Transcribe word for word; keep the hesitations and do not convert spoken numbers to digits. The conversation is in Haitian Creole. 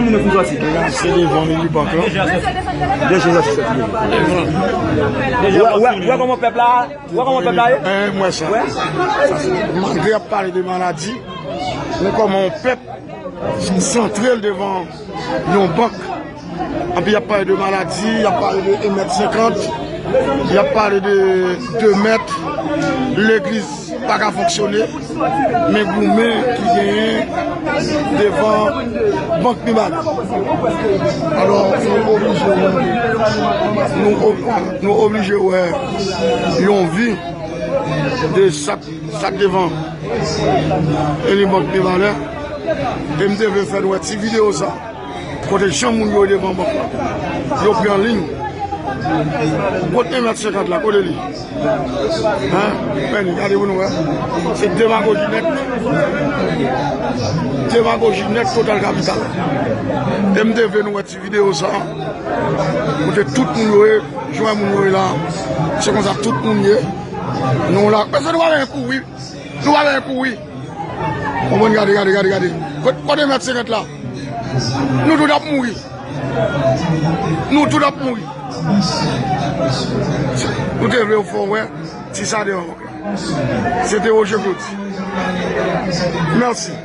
Nou fin sòti. Se devan Unibank lan. Deja sòti, sòti. Ou wè, ou wè, ou wè kòman pèp la, ou wè kòman pèp la ye? Eh, mwen sa. Sa se, malgre y ap pale de maladi, men kòman yon pèp santre l devan yon bank. Anpi y ap pale de maladi, y ap pale de en mèt senkant, y ap pale de de mèt, legliz pa ka fonksyone, men goumen ki genyen devan bank Mibalè. Alò, nou oblije wè, nou ob-, nou oblije wè yon vi de sa k, sa k devan Unibank Mibalè. E m te vle fè nou wè ti videyo sa. Kote jan moun yo devan bank la. Yo pran liy. Kot en mèt senkant la, kote li? Hein? Men, gade pou nou wè. Se demagoji nèt. Demagoji nèt total kapital. E m te vle nou wè ti videyo sa. Kote tout moun yo ye, jan moun yo ye la. Se konsa tout moun ye. Nou la. Pèsonn nou pa gen kouri. Nou pa gen kouri. Konprann, gade, gade, gade, gade. Kot, kote mèt senkant la? Nou tout ap mouri. Nou tout ap mouri. Nou te vle w fè w wè ti sa devan bank la. Se te Roger Claudy. Mèsi.